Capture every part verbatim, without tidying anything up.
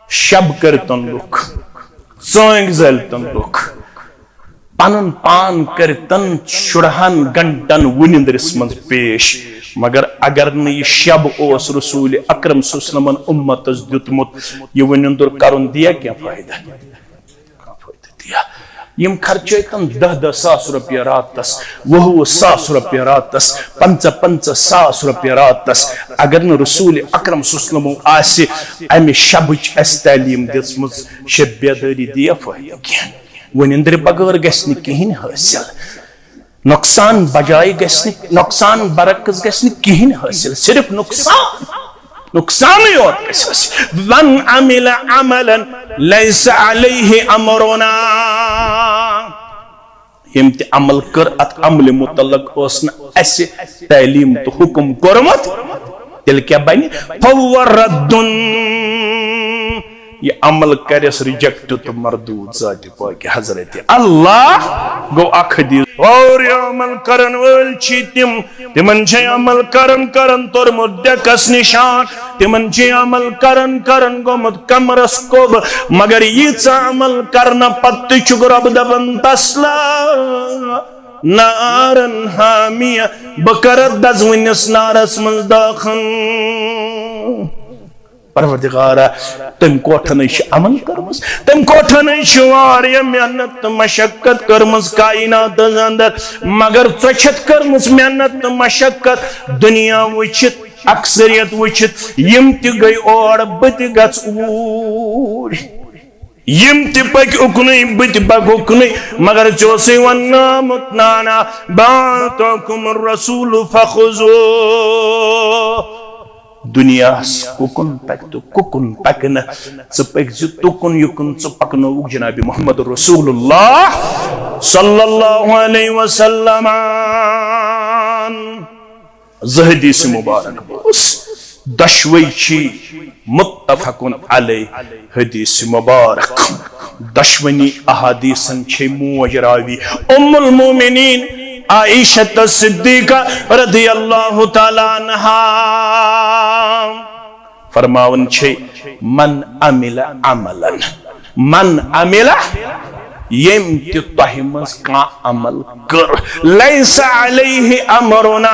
شب کٔرتن لُکھ، ژٲنٛگۍ زٲلتن لُکھ، پنُن پان کٔرتن شُرہن گھنٹن وُنِندرِس منٛز پیش۔ مگر اگر نہٕ یہِ شب اوس رسول اکرم صلی اللہ علیہ وسلمن امتس دیُتمُت، یہِ وُنِندُر کرُن دِیا کینٛہہ فٲیدٕ؟ کانٛہہ فٲیدٕ دِیا؟ یِم خرچٲے تن دَہ دَہ ساس رۄپیہِ راتس، وُہ وُہ ساس رۄپیہِ راتس، پنٛژاہ پنٛژاہ ساس رۄپیہِ راتس۔ اگر نہٕ رسول اکرم صلی اللہ علیہ وسلمو آسہِ امہِ شبٕچ اسہِ تعلیٖم دِژمٕژ، شب بیدٲری دِیا فٲیدٕ کینٛہہ؟ وُنِندرِ بغٲر گژھِ نہٕ کِہیٖنۍ حٲصِل۔ نۄقصان بجایہِ گژھِ نہٕ، نۄقصان برعکس گژھِ نہٕ کِہیٖنۍ حٲصِل، صرف نۄقصان، نۄقصانٕے یوت گژھِ حٲصِل۔ من عمل عملا لیس علیہ امرنا۔ ییٚمۍ تہِ عمل کٔر، اتھ عملہِ متعلق اوس نہٕ اسہِ تعلیٖم تہٕ حُکم کوٚرمُت، تیٚلہِ کیٛاہ بنہِ؟ فہو رد۔ یہِ عمل کرٮ۪س ریجیکٹ تہٕ مردود ذاتِ پاکِ حضرت اللہ۔ گوٚو اکھ حدیث۔ اور یہِ عمل کرن وٲلۍ چھِ تِم، تِمن چھِ عمل کرن کرن توٚرمُت ڈیکس نشان، تِمن چھِ عمل کرن کرن گوٚمُت کمرس کوٚب، مگر ییٖژاہ عمل کرنہٕ پتہٕ تہِ چھُکھ رب دپان، تسلا نارن حامیہ، بہٕ کرٕ دزوٕنِس نارس منٛز دٲخل۔ پروردگارا، تٔمۍ کوٹھنٕے چھِ عمل کٔرمٕژ، تٔمۍ کوٹھنٕے چھِ واریاہ محنت تہٕ مشقت کٔرمٕژ کائناتس اندر، مگر ژےٚ چھتھ کٔرمٕژ محنت تہٕ مشقت دنیا وٕچھِتھ، اکثریت وٕچھِتھ، یِم تہِ گٔے اور، بہٕ تہِ گژھٕ اوٗرۍ۔ یِم تہِ پٔکۍ اُکنُے، بہٕ تہِ پکہٕ اُکنُے، مگر ژےٚ اوسُے وننہٕ آمُت، نانا، بعثکم الرسول فخذوہ۔ دنیاہس کُکُن پکہِ تہٕ کُکُن پکہِ نہٕ، ژٕ پٔکۍ زِ تُکُن یُکُن ژٕ پکنووُکھ جناب محمد رسول اللہ صلی اللہ علیہ وسلم۔ زٕ حدیث مبارک بوز، دۄشوے چھی متفقن علیہ حدیث مبارک۔ دۄشوٕنی احادیثن چھے موج راوی ام المومنین عائشہ صدیقہ رضی اللہ تعالی عنہا۔ فرماوان چھے، من عمل عملا، من عمل، ییٚمۍ تہِ تۄہہِ منٛز کانٛہہ عمل کٔر، لیس علیہ امرنا،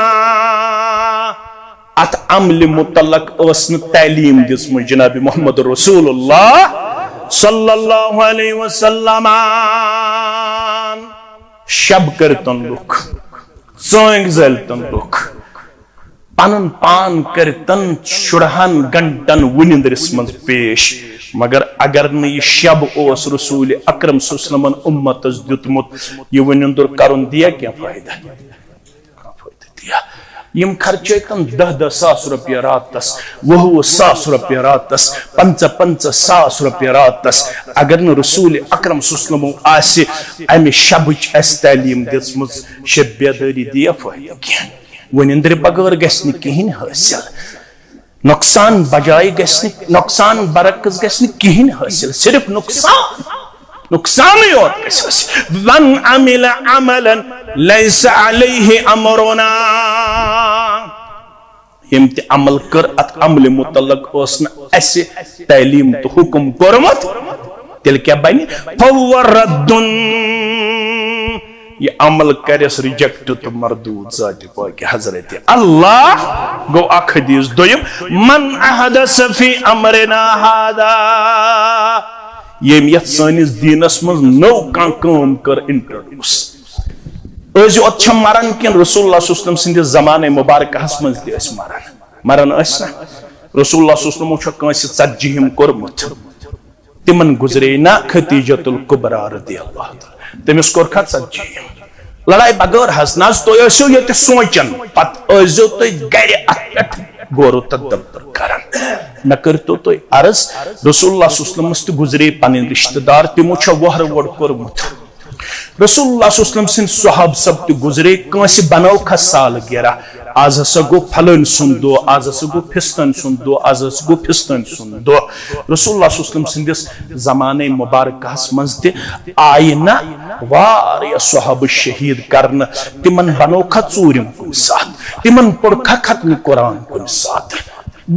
اتھ عملہِ متعلق ٲس نہٕ تعلیٖم دِژمٕژ جناب محمد رسول اللہ صلی اللہ علیہ وسلم۔ شب کٔرتن لُکھ، ژٲنٛگۍ زٲلتن لُکھ، پنُن پان کٔرتن شُرہن گھنٹن وُنِندرِس منٛز پیش۔ مگر اگر نہٕ یہِ شب اوس رسول اکرم صلی اللہ علیہ وسلمن امتس دیُتمُت، یہِ وُنِندُر کرُن دِیا کینٛہہ فٲیدٕ؟ کانٛہہ فٲیدٕ دِیا؟ یِم خرچٲے تن دَہ دَہ ساس رۄپیہِ راتس، وُہ وُہ ساس رۄپیہِ راتس، پنٛژاہ پنٛژاہ ساس رۄپیہِ راتس۔ اگر نہٕ رسول اکرم صلی اللہ علیہ وسلمو آسہِ امہِ شبٕچ اسہِ تعلیٖم دِژمٕژ، شب بیدٲری دِیا فٲیدٕ کینٛہہ؟ وُنِندرِ بغٲر گژھِ نہٕ کِہیٖنۍ حٲصِل۔ نۄقصان بجایہِ گژھِ نہٕ، نۄقصان برعکس گژھِ نہٕ کِہیٖنۍ حٲصِل، صرف نۄقصان، نۄقصانٕے یوت گژھِ حٲصِل۔ من عمل عملا لیس علیہ امرنا۔ ییٚمۍ تہِ عمل کٔر، اتھ عملہِ متعلق اوس نہٕ اسہِ تعلیٖم تہٕ حُکم کوٚرمُت، تیٚلہِ کیٛاہ بنہِ؟ فہو رد۔ یہِ عمل کرٮ۪س ریجیکٹ تہٕ مردود ذاتِ پاکِ حضرت اللہ۔ گوٚو اکھ حدیث۔ دوٚیِم، من احدث فی امرنا ھذا، ییٚمۍ یتھ سٲنِس دیٖنس منٛز نٔو کانٛہہ کٲم کٔر انٹروڈیوس۔ أزیوت چھا مران کِنہٕ رسول اللہ صلی اللہ علیہ وسلم سٕنٛدِس زمانہٕ مبارکہس منٛز تہِ ٲسۍ مران؟ مران ٲسۍ نا؟ رسول اللہ صلی اللہ علیہ وسلمو چھا کٲنٛسہِ ژتجی ہِم کوٚرمُت؟ تِمن گُزرے نا خدیجۃ الکبریٰ رضی اللہ تعالیٰ، تٔمِس کوٚر کھا ژتجی؟ لڑایہِ بغٲر حظ نہ حظ، تُہۍ ٲسِو ییٚتہِ سونٛچان، پتہٕ ٲسۍزیو تُہۍ گرِ اتھ پٮ۪ٹھ غور و تدبر کران۔ مےٚ کٔرۍتو تُہۍ عرض، رسول اللہ صلی اللہ علیہ وسلمس تہِ گُزرے پنٕنۍ رشتہٕ دار، تِمو چھا وۄہرٕ وۄڑ کوٚرمُت؟ رسول اللہ صلی اللہ علیہ وسلم سٕنٛدۍ صحابہٕ سب تہِ گُزرے، کٲنٛسہِ بنٲو کھا سالگرہ، از ہسا گوٚو پھلٲنۍ سُنٛد دۄہ، از ہسا گوٚو فستٲنۍ سُنٛد دۄہ، از ہسا گوٚو فستٲنۍ سُنٛد دۄہ۔ رسول اللہ صلی اللہ علیہ وسلم سٕنٛدِس زمانَے مبارکہس منٛز تہِ آیہِ نہ واریاہ صحابہٕ شہیٖد کرنہٕ، تِمن بنوو کھا ژوٗرِم کُنہِ ساتہٕ، تِمن پوٚر کھا ختمِ قرآن کُنہِ ساتہٕ؟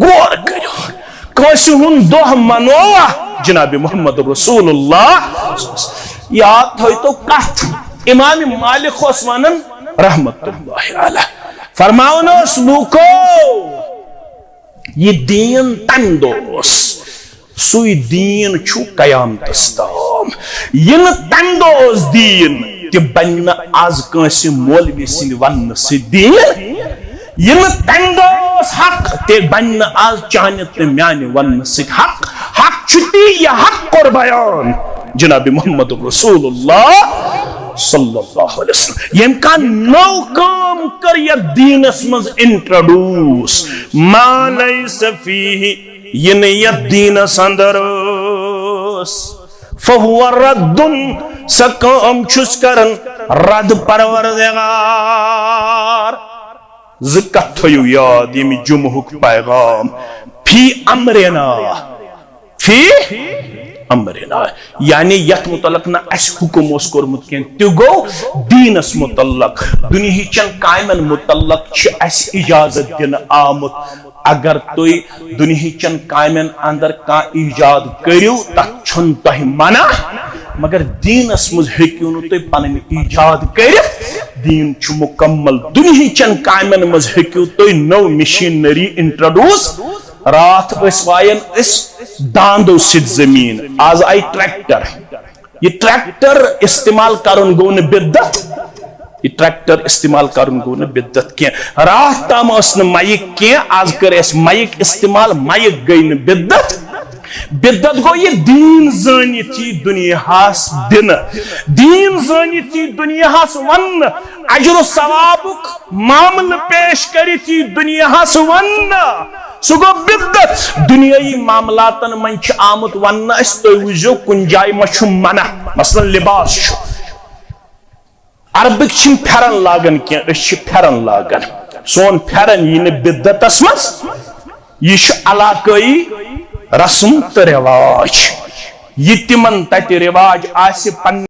غور کٔرِو۔ کٲنٛسہِ ہُنٛد دۄہ منووا جناب محمد رسول اللہ۔ یاد تھٲیتو کتھ، امام مالک اوس ونان رحمت اللہ علیہ، فرماوان اوس، لوٗکو، یہِ دیٖن تمہِ دۄہ اوس، سُے دیٖن چھُ قیامتس تام۔ یہِ نہٕ تمہِ دۄہ اوس دیٖن، تہِ بنہِ نہٕ از کٲنٛسہِ مولوی سٕنٛدِ وننہٕ سۭتۍ دیٖن۔ یہِ نہٕ تمہِ دۄہ اوس حق، تہِ بنہِ نہٕ از چانہِ تہٕ میانہِ وننہٕ سۭتۍ حق۔ حق چھُ تی، یہِ حق کوٚر بیان جناب محمد رسول اللہ صلی اللہ علیہ وسلم۔ ییٚمۍ کانٛہہ نٔو کٲم کٔر یتھ دیٖنس منٛز introduce، ما لیس فیہ، یہِ نہٕ یتھ دیٖنس اندر ٲس، فہو رد، سۄ کٲم چھُس کران رد پروردگار۔ زٕ کتھ تھٲیِو یاد ییٚمہِ جمعہُک پیغام، فی امرنا، فی امرنا، یعنی یتھ متعلق نہ اسہِ حکم اوس کوٚرمُت کینٛہہ، تہِ گوٚو دیٖنس متعلق، دُنیہٕچن کامٮ۪ن متعلق چھِ اسہِ اجازت دِنہٕ آمُت۔ اگر تُہۍ دُنیہٕچن کامٮ۪ن اندر کانٛہہ ایجاد کٔرِو، تتھ چھُنہٕ تۄہہِ منع، مگر دیٖنس منٛز ہیٚکِو نہٕ تُہۍ پنٕنۍ ایجاد کٔرِتھ۔ دیٖن چھُ مکمل۔ دُنیہٕچن کامٮ۪ن منٛز ہیٚکِو تُہۍ نٔو machinery introduce۔ راتھ ٲسۍ وایان أسۍ داندو سۭتۍ زٔمیٖن، آز آیہِ tractor۔ یہِ tractor استعمال کرُن گوٚو نہٕ بدعت، یہِ tractor استعمال کرُن گوٚو نہٕ بدعت کینٛہہ۔ راتھ تام ٲس نہٕ mic کینٛہہ، آز کٔر اَسہِ mic استعمال، mic گٔے نہٕ بدعت۔ بدعت گوٚو یہِ دیٖن زٲنِتھ یی دُنیاہَس دِنہٕ، دیٖن زٲنِتھ یی دُنیاہَس وَننہٕ، اجر و ثوابُک معاملہٕ پیش کٔرِتھ یی دُنیاہَس وَننہٕ۔ سُہ گوٚو بدعت۔ دُنیٲیی معاملاتن منٛز چھِ آمُت وننہٕ، اسہِ تُہۍ وٕچھزیو کُنہِ جایہِ ما چھُ منع، مثلاً لباس چھُ۔ عربٕکۍ چھِنہٕ پھٮ۪رن لاگان کینٛہہ، أسۍ چھِ پھٮ۪رن لاگان۔ سون پھٮ۪رن یی نہٕ بدعتس منٛز، یہِ چھُ علاقٲیی رسم تہٕ رواج۔ یہِ تِمن تتہِ رواج آسہِ، پننہِ